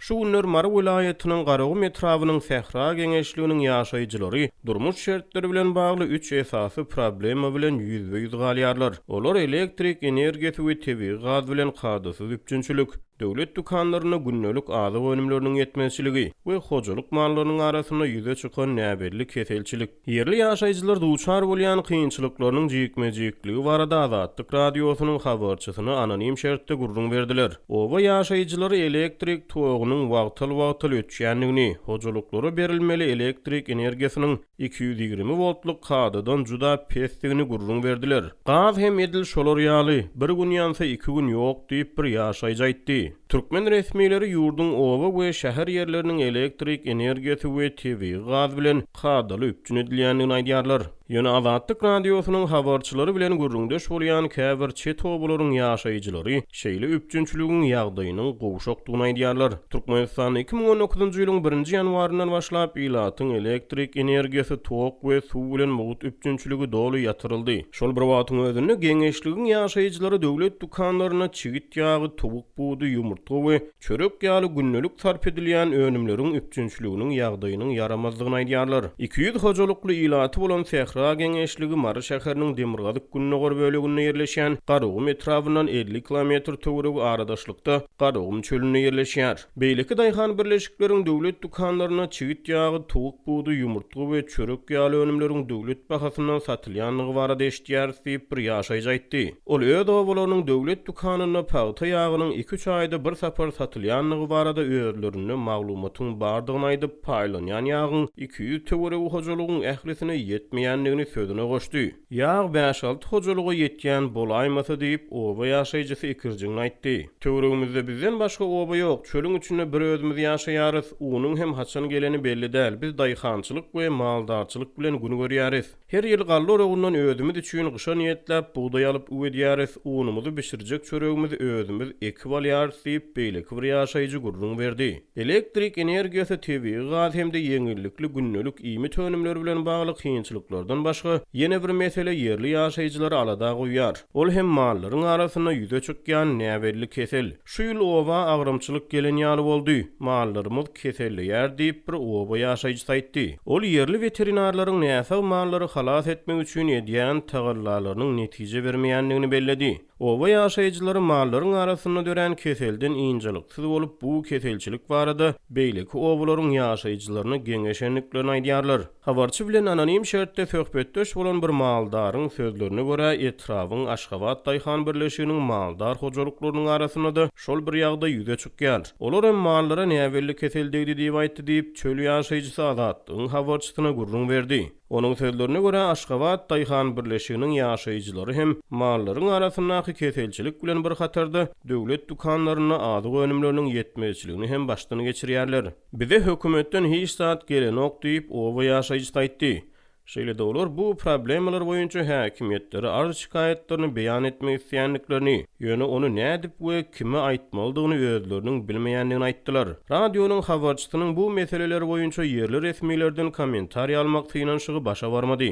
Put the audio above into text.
Şu günler Mary welaýatynyň Garagum etrabynyň Sähra geňeşliginiň ýaşaýjylary durmuş şertleri bilen bagly üç esasy problema bilen ýüzbe-ýüz galýarlar. Olar elektrik energiýasy we tebigy gaz bilen kadasyz üpjünçilik, döwlet dükanlarynda gündelik azyk önümleriniň ýetmezçiligi we hojalyk mallarynyň arasynda ýüze çykan näbelli keselçilik. Ýerli ýaşaýjylar duçar bolýan kynçylyklarynyň jikme-jikligi barada Azatlyk Radiosynyň habarçysyna anonim şertde gürrüň berdiler. Oba ýaşaýjylary elektrik togunyň wagtal-wagtal öçýändigini, hojalyklara berilmeli elektrik energiýasynyň 220 woltlyk kadadan juda pesdigini gürrüň berdiler. Gaz hem edil şolar ýaly, bir gün ýansa iki gün ýok diýip, bir ýaşaýjy aýtdy. Türkmen resmileri ýurduň oba we şäher ýerleriniň elektrik energiýasy we tebigy gaz bilen kadaly üpjün edilýändigini aýdýarlar. Ýöne Azatlyk Radiosynyň habarçylary bilen gürrüňdeş bolýan käbir çet obalaryň ýaşaýjylary şeýle üpjünçiligiň ýagdaýynyň gowşakdygyny aýdýarlar. Türkmenistanda 2019-njy ýylyň birinji ýanwaryndan başlap ilatyň elektrik energiýasy, tok we suw bilen mugt üpjünçiligi doly ýatyryldy. Şol bir wagtyň özünde, geňeşligiň ýaşaýjylary döwlet dükanlarynda çigit ýagy, towuk budy, ýumurtga we çörek ýaly gündelik sarp edilýän önümleriň üpjünçiliginiň ýagdaýynyň ýaramazdygyny aýdýarlar. 200 hojalykly ilaty bolan Sähra geňeşligi Mary şäheriniň demirgazyk-gündogar böleginde ýerleşýän Garagum etrabyndan 50 kilometr töweregi aradaşlykda Garagum çölünde ýerleşýär. Beýleki daýhan birleşikleriň döwlet dükanlarynda çigit ýagy, towuk budy, ýumurtga we çörek ýaly önümleriň döwlet bahasyndan satylýandygy barada eşidýäris diýip, bir ýaşaýjy aýtdy. Ol öz obalarynyň döwlet dükanynda pagta ýagynyň iki-üç aýda bir sapar satylýandygy barada özlerinde maglumatyň bardygyny aýdyp, paýlanýan ýagyň 200 töweregi hojalygyň ählisine ýetmeýändigini sözüne goşdy. Ýag bäş-alty hojalyga ýetýän bolaýmasa diýip, oba ýaşaýjysy ikirjiňli aýtdy. Töweregimizde bizden başga oba ýok, çölüň içinde bir özümiz ýaşaýarys, unuň hem haçan geleni belli däl, biz daýhançylyk we maldarçylyk bilen gün görýäris. Her ýyl galla oragyndan özümiz üçin gyşa niýetläp bugdaý alyp üwedýäris, unumyzy bişirjek çöregimizi özümiz ekip alýarys diýip, beýleki bir ýaşaýjy gürrüň berdi. Elektrik energiýasy, tebigy gaz hem-de ýeňillikli gündelik iýmit önümleri bilen bagly kynçylyklardan başga, ýene bir mesele ýerli ýaşaýjylary alada goýýar. Ol hem mallaryň arasynda ýüze çykýan näbelli kesel. Şu ýyl oba agramçylyk gelen ýaly boldy, mallarymyz keselleýär diýip, bir oba ýaşaýjysy aýtdy. Ol ýerli weterinarlaryň näsag mallary halas etmek üçin edýän tagallalarynyň netije bermeýändigini belledi. Oba ýaşaýjylary mallaryň arasynda dörän keselden ynjalyksyz bolup, bu keselçilik barada beýleki obalaryň ýaşaýjylaryna geňeşendiklerini aýdýarlar. Habarçy bilen anonim şertde söhbetdeş bolan bir maldaryň sözlerine görä, etrabyň Aşgabat daýhan birleşiginiň maldar hojalyklarynyň arasynda-da şol bir ýagdaý ýüze çykýar. Olar hem mallara näbelli kesel degdi diýip aýtdy diýip, çöl ýaşaýjysy Azatlygyň habarçysyna gürrüň berdi. Onuň sözlerine görä, Aşgabat daýhan birleşiginiň ýaşaýjylary hem mallaryň arasyndaky keselçilik bilen bir hatarda, döwlet dükanlarynda azyk önümleriniň ýetmezçiligini hem başdan geçirýärler. Bize hökümetden hiç zat gelenok diýip, oba ýaşaýjysy aýtdy. Şeýle-de olar bu problemalar boýunça häkimiýetlere arz-şikaýatlaryny beýan etmek isleýändiklerini, ýöne ony nädip we kime aýtmalydygyny özleriniň bilmeýändigini aýtdylar. Radionyň habarçysynyň bu meseleler boýunça ýerli resmilerden kommentariý almak synanyşygy başa barmady.